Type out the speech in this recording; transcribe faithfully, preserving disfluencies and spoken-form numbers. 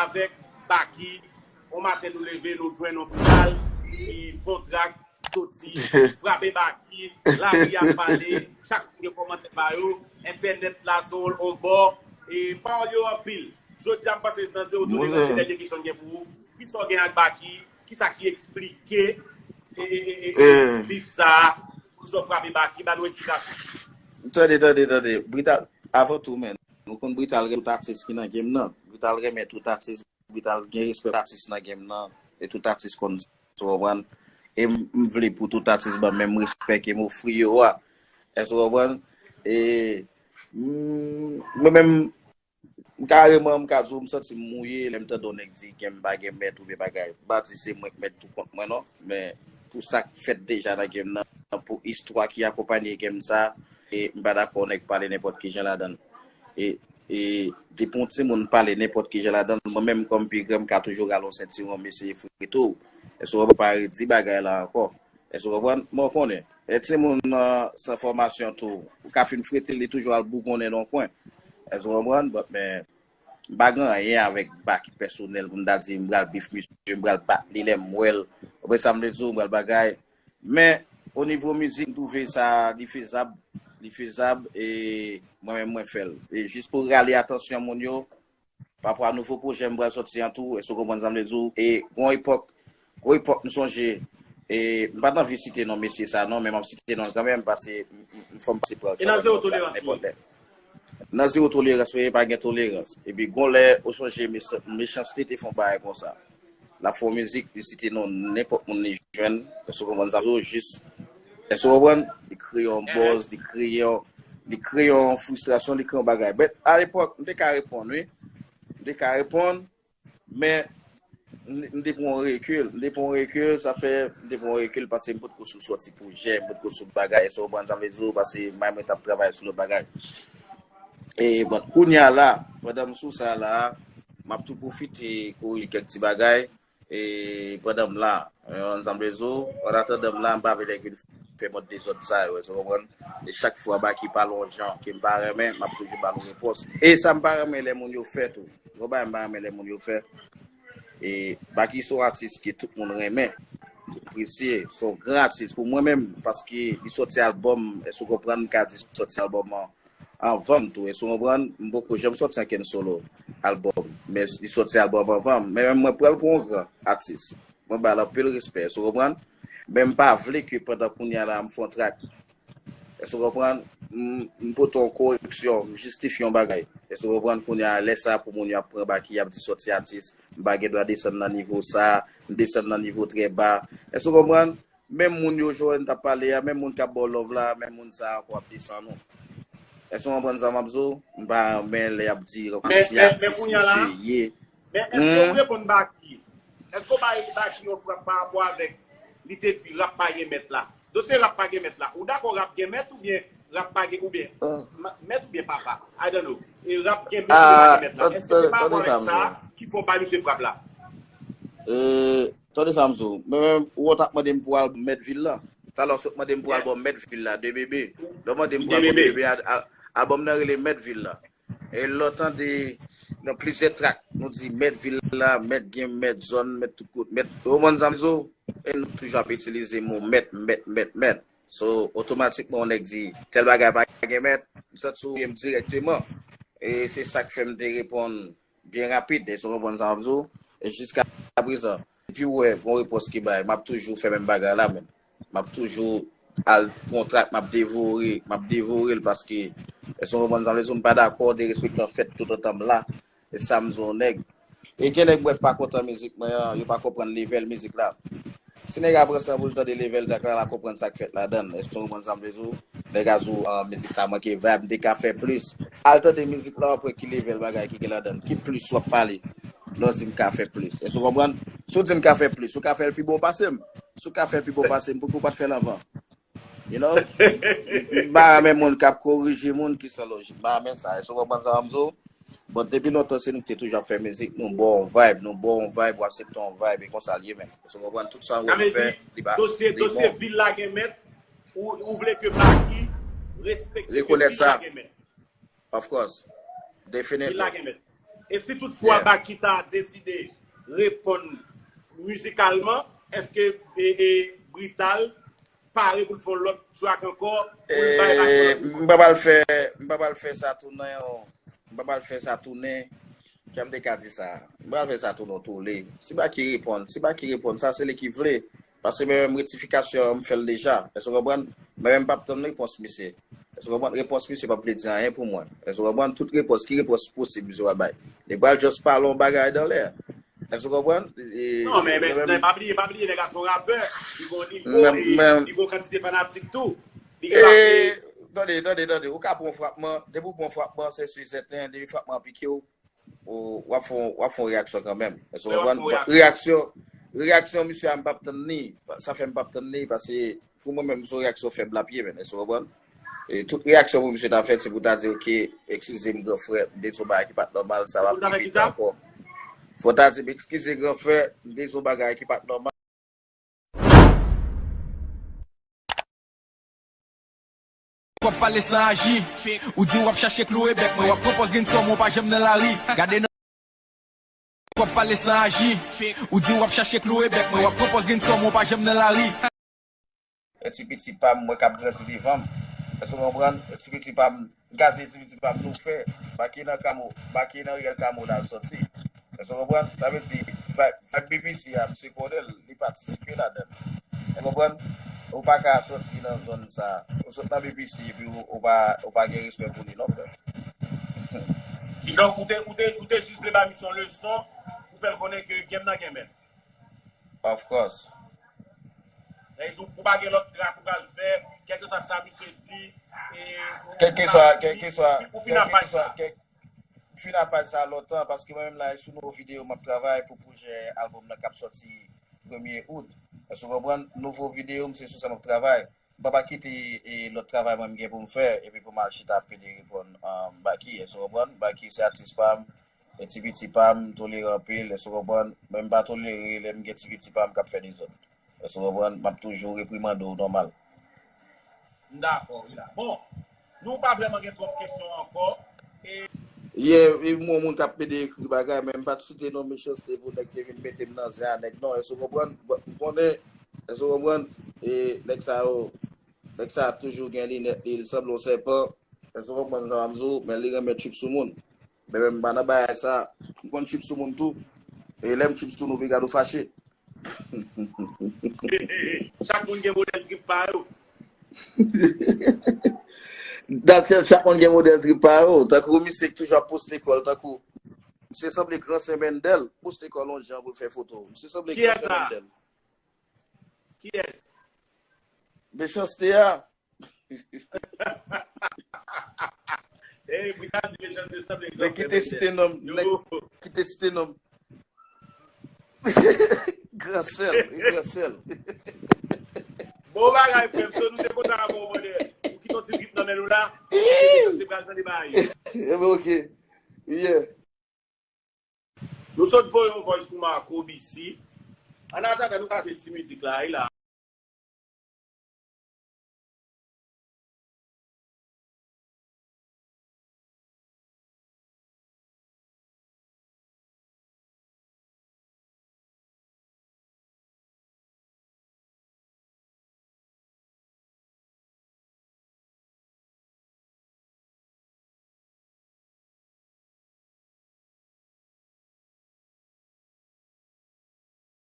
avèk Baky. On maten nou leve, nou jwenn on Brittal ki fon trak, soti, frape Baky, lari a pale, chak moun gen kòmantè pa yo, entènèt la sou on bò, e pawòl yo anpil. Jodi a, m panse nan Zewo Tolerans, se dènye kesyon m gen pou ou. Kisa w gen ak Baky? Kisa ki eksplike e, e, e, e, e, bif sa a? Pou sa w frape Baky, ba nou eksplikasyon. Tande, tande, tande. Brittal, avan tou, men, nou konn Brittal renmen tout atis ki nan game nan. Brittal renmen tout atis, Brittal gen respè pou atis nan game nan. E tout atis konn sa, w konprann? E m, m vle pou tout atis ban menm respè ke m ofri yo a. Èske w konprann? E, mm, mwen menm, m kareman, m ka di w, m santi m mouye lè m tande yon nèg di gen m pa gen mèt oubyen bagay. M pa di se mwen k mèt tou kont mwen non, men pou sa k fèt deja nan game nan, pou istwa ki akonpanye game sa, e m pa dakò nèg pale nenpòt ki jan ladan l. E, e depi yon timoun pale nenpòt ki jan ladan l, mwen menm kòm pi gran, m ka toujou rale yon sentiwon, m eseye frite w. Èske w pa redi bagay la ankò? Èske w konprann? Mwen konnen. E timoun nan san fòmasyon tou, ou ka fin frite l, li toujou al bougonnen nan yon kwen. Èske w konprann? But, men, m pa gen anyen avèk Baky pèsonèl pou m ta di m pral bif misye, m pral bat li lè m wè l. Ou konprann sa m vle di w, m pral bagay. Men, o nivo mizik, m twouve sa, li fezab, li fezab, e mwen menm, mwen fè l. E jis pou rale atansyon moun yo, pa rapò a nouvo pwojè m pral sòti an tou, èske w konprann sa m vle di w? E gon epòk, gon epòk m sonje, e m pa t anvi site non mesye sa non, men m ap site non l kanmenm, paske m, m, m fò m pase pran l kanmenm, konsa, nenpòt lè. Nan zewo tolerans, men pa gen tolerans. Epi gon lè, ou sonje, mechanste te fè yon bagay konsa. L ap fè yon mizik, li site non nenpòt moun li jwenn, èske w konprann sa m di w? Jis, èske w konprann? Li kreye yon buzz, li kreye yon, li kreye yon fristrasyon, li kreye yon bagay. But, alepòk, m te ka reponn, wi. M te ka reponn, men m, m te pran yon rekil. M te pran yon rekil, sa fè m te pran yon rekil paske m potko sou sòti pwojè, m potko sou bagay, èske w konprann sa m vle di w? Paske mwen, mwen t ap travay sou lòt bagay. E, but, kounye a la, pandan m sou sa la, m ap tou pwofite korije kèk ti bagay. E pandan m la, yon zanm rezo, an atandan m la, m pa vle nèg vin fè mòd dezòd sa yo, èske w konprann? E chak fwa Baky pale yon jan ke m pa renmen, m ap toujou ba l yon repons. E sa m pa renmen lè moun yo fè tou. Yon bagay m pa renmen lè moun yo fè. E Baky se yon atis ke tout moun renmen, tout apresye, se yon gran atis pou mwen menm, paske li sòti albòm, èske w konprann, m ka di sòti albòm an anvan m tou, èske w konprann? M poko janm sòti ankenn solo albòm, men li sòti albòm anvan m. Men mwen pran l pou yon gran atis. Mwen ba l anpil respè, èske w konprann? Men m pa vle ke pandan kounye a la m fè yon trak, èske w konprann? M, m pote yon koreksyon, m jistifye yon bagay. Èske w konprann? Kounye a, lè sa pou moun yo ap pran Baky, y ap di sòti atis, m pa gen dwa desann nan nivo sa, m desann nan nivo trè ba. Èske w konprann? Menm moun yo, Joel, t ap pale a, menm moun k ap ba w love la, menm moun sa a ankò ap desann ou. Èske w konprann sa m ap di w? M pa renmen lè y ap di, men, si men, men atis kounye a la, misye ye. Men èske w reponn Baky? Èske w bay Baky yon frap pa rapò avèk li te di rap pa gen mèt la? Dosye rap pa gen mèt la. Ou dakò rap gen mèt oubyen rap pa gen, oubyen ma-, mèt oubyen papa? I don't know. E rap gen mèt oubyen pa gen mèt la. Èske se pa rapò avèk sa ki fè w bay misye frap la? Tande sa m di w. Mwen menm, ou t ap mande m pou al mèt vil la. Talè w sot mande m pou al ba w mèt vil la, de bebe. Lè w mande m pou al ba w de bebe, a, a, albòm nan rele Mèt Vil la. E lè w tande nan plizyè trak, nou di mèt vil la, mèt game, mèt zòn, mèt tout kote, mèt, ou konprann sa m di w? E nou toujou ap itilize mo mèt, mèt, mèt, mèt. So, otomatikman, yon nèg di, tèl bagay pa gen mèt, m santi w ye m dirèkteman. E se sa k fè m te reponn byen rapid, èske w konprann sa m ap di w? E jiska prezan, depi w wè gon repons ki bay, m ap toujou fè menm bagay la menm. M ap toujou al pran trak, m ap devore, m ap devore l paske, èske w konprann sa m vle di w? M pa dakò derespektan fèt toutotan m la. E sa m di yon nèg. E gen nèg m wè k pa kontan mizik mwen an, yo pa konprann level mizik la. Si nèg a pran san pou l tande level trak la, l a konprann sa k fèt ladan l. Èske w konprann sa m vle di w? Nèg a di w, ah, mizik sa manke vibe, m te ka fè plis. Al tande mizik la, w ap wè ki level bagay ki gen ladan l, ki plis w ap pale lè w di m ka fè plis. Èske w konprann? Si w di m ka fè plis, ou ka fè l pi bon pase m. Si w ka fè l pi bon pase m, poukisa w pa t fè l anvan? You know? M pa renmen moun k ap korije moun ki san lojik. M pa renmen sa. Èske w konprann sa m di w? Bon, depi lontan, se nou ki te toujou ap fè mizik. Nou ba w yon vibe, nou ba w yon vibe, w aksepte yon vibe, e konsa l ye menm. Èske w konprann? Tout sa w wè nou fè, li pa, dosye, li dosye bon. Vil la gen mèt, ou, ou vle ke Baky respekte ke vil la gen mèt. Of course. Definitely. Vil la gen mèt. E si toutfwa Baky ta deside reponn mizikalman, èske e, e, Brital pare pou l fè yon lòt track ankò pou l bay Baky yon lòt reponn? M pa pral fè, m pa pral fè sa tounen, m pa pral fè sa tounen. Jan m te ka di sa, m pral fè sa tounen yon toule. Si Baky reponn, si Baky reponn, sa se li ki vle. Paske mwen menm rektifikasyon an, m fè l deja. Èske w konprann? Mwen menm m p ap tann repons misye. Èske w konprann? Repons misye p ap vle di anyen pou mwen. Èske w konprann? Tout repons, ki repons posib misye pral bay? Li pral just pale yon bagay dan lè. Èske w konprann? E, Non, men, men, men, men pa bliye, pa bliye, nèg la se yon rapè. Li gon nivo, li, li gon kantite fanatik tou. Li gen pase Tande, tande, tande. Ou ka pran frapman. Depi w pran frapman, se si sèten. Depi frapman an pike w, ou, w ap fè, w ap fè yon reyaksyon kanmenm. Èske w konprann? Reyaksyon, reyaksyon misye a, m p ap tann li. Sa fè m p ap tann li, paske pou mwen menm, se yon reyaksyon fèb l ap ye, men. Èske w konprann? E tout reyaksyon pou misye ta fè, se pou ta di, "Ok, eskize m, gran frè, m te di yon bagay ki pa t nòmal, sa w ap repete ankò." Fò w ta di m, "Eskize, gran frè, m te di yon bagay ki pa t nòmal." W ap pale san aji. Ou di w ap chache klou e bèk mwen. W ap pran pòz grenn sòm, ou pa janm nan lari. Gade nan. W ap pale san aji. Ou di w ap chache klou e bèk mwen. W ap pran pòz grenn sòm, ou pa janm nan lari. E ti piti pa m, mwen k ap grandi devan m. Èske w konprann? E ti piti pa m, m ka di e ti piti pa m, nou fè. Baky nan Kamo, Baky nan riyèl Kamo l al sòti. Èske w konprann? Sa vle di, vibe, vibe B B C a, misye konnen l, li patisipe ladan l. Èske w konprann? Ou pa ka sòti nan zòn sa. Ou sot nan B B C epi ou, ou pa, ou pa gen respè pou li, non, frè. Kidonk, ou te, ou te, ou te jis vle ba misye yon leson pou fè l konnen ke game nan game. Of course. E tou, ou pa gen lòt track ou pral fè, kèlkeswa sa misye di, e, ou Kèlkeswa, fin, kèlkeswa, ou fin apaj kèlkeswa, sa. Kèl-, m fin apaj sa lontan, paske mwen menm la, e sou nouvo videyo m ap travay pou pwojè albòm nan k ap sòti premye out. Èske w konprann? Nouvo videyo m, se sou sa m ap travay. M pa, pa kite, e, lòt travay mwen m gen pou m fè, epi pou m al chita ap pede reponn, um, Baky, èske w konprann? Baky se atis pa m, e ti piti pa m, m tolere anpil, èske w konprann? Men m pa tolere lè m gen ti piti pa m k ap fè dezòd. Èske w konprann? M ap toujou reprimande w nòmal. M dakò, wi la. Bon, nou pa vrèman gen twòp kesyon ankò. E Yeah, e mwen moun k ap pede ekri bagay, men m pa t site non Mechanste pou nèg te vin mete m nan zen a nèg non. Èske w konprann? Bon, ou konnen, èske w konprann? E nèg sa yo, nèg sa ap toujou gen linèt li, li sanble yon sèpan. Èske w konprann sa m ap di w? Men li renmen trip sou moun. Men, men m pa nan bagay sa. M konn trip sou moun tou. E lè m trip sou nou, pi gade w fache. Chak moun gen modèl trip pa yo. Dat chak moun gen modèl trip pa yo. Tankou misye k toujou ap poste kò l, tankou misye sanble gran sè Mendel, poste kò l yon jan pou l fè foto. Misye sanble gran sè Mendel. Kiyès? Mechanste a. Ey, pou ta di Mechanste sanble gran frè Mendel. Nèg ki te site non m, nèg ki te site non m. Gran sè l, gran sè l. Bon bagay, frè m, so nou te kontan avè w, brother. Ou kite yon ti trip nan men nou la, Mechanste pral tande bagay yo. Ebyen, ok. Yeah. Nou sot voye yon voice pou Marco B C. An atandan, nou ka jwe ti mizik la, e la.